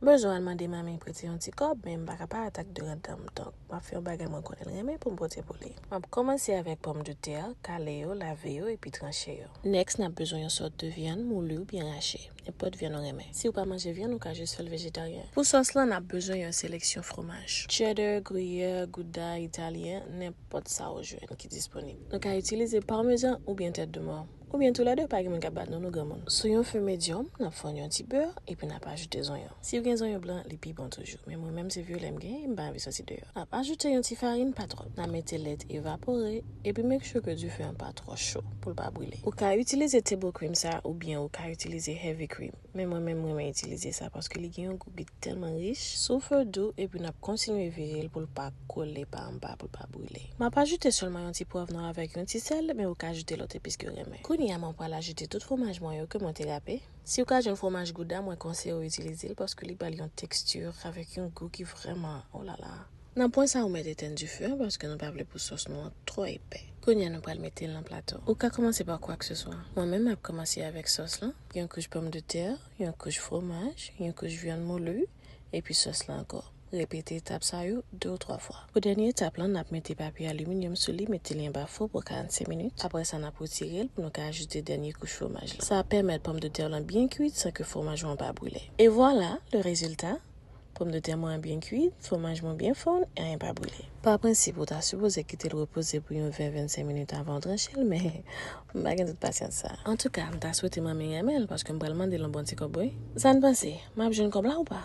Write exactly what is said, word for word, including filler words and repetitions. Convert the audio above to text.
Bezwen al mande manmi prete yon ti kòb, men m pa ka parèt ak de rad dan m, donk m ap fè yon bagay mwen konnen l renmen pou m pote pou li. M ap kòmanse avèk pòmdetè, kale yo, lave yo, epi tranche yo. Next, n ap bezwen yon sòt de vyann mouli oubyen rache. Nenpòt vyann ou renmen. Si w pa manje vyann, ou ka jis fè l vejetaryen. Pou sòs lan, n ap bezwen yon seleksyon fromaj. Cheddar, Gruyère, Gouda, Italyen, nenpòt sa ou jwenn ki disponib. Nou ka itilize Parmesan oubyen tèt de mò. Oubyen toulède, pa gen moun k ap bat nou, nou granmoun. Sou yon fe medyòm, n ap fonn yon ti bè, epi n ap ajoute zonyon. Si w gen zonyon blan, li pi bon toujou. Men mwen menm se vyolè m gen, m pa anvi soti deyò. N ap ajoute yon ti farin, pa twòp. N ap mete lèt evapore, epi make sure ke dife an pa twò cho, pou l pa brile. Ou ka itilize table cream sa, oubyen ou ka itilize heavy cream. Men mwen menm, mwen renmen itilize sa, paske li gen yon gou ki tèlman rich. Sou fe dou, epi n ap kontinye vire l pou l pa kole pa anba, pou l pa brile. M ap ajoute sèlman yon ti pwav nwa avèk yon ti sèl, men ou ka ajoute lòt epis ke w renmen. Kounye a, mwen pral ajoute tout fromaj mwen yo ke mwen te rape. Si w ka jwenn fromaj Gouda, mwen konseye w itilize l paske li ba l yon teksti avèk yon gou ki vrèman, oh la la. Nan pwen sa, ou mèt etenn dife an paske nou pa vle pou sòs nou an twò epè. Kounye a, nou pral mete l nan plato. Ou ka kòmanse pa kwakseswa. Mwen menm, m ap kòmanse avèk sòs lan, yon kouch pòmdetè, yon kouch fromaj, yon kouch vyann mouli, epi sòs la ankò. Repete etap sa yo de ou twa fwa. Pou dènye etap lan, n ap mete papye aliminyòm sou li, mete li anba fou pou karannsenk minit. Apre sa, n ap retire l pou nou ka ajoute dènye kouch fromaj la. Sa ap pèmèt pòmdetè lan byen kwit san ke fromaj ou an pa brile. E vwala, le rezilta. Pòmdetè mwen an byen kwit, fromaj mwen byen fonn, e anyen pa brile. Pa prensip, ou ta sipoze kite l repoze pou yon ven, vennsenk minit avan w tranche l, men m pa gen tout pasyans sa. Antouka, m ta swete manmi renmen l, paske m pral mande l yon bon ti kòb, wi. Sa n panse? M ap jwenn kòb la ou pa?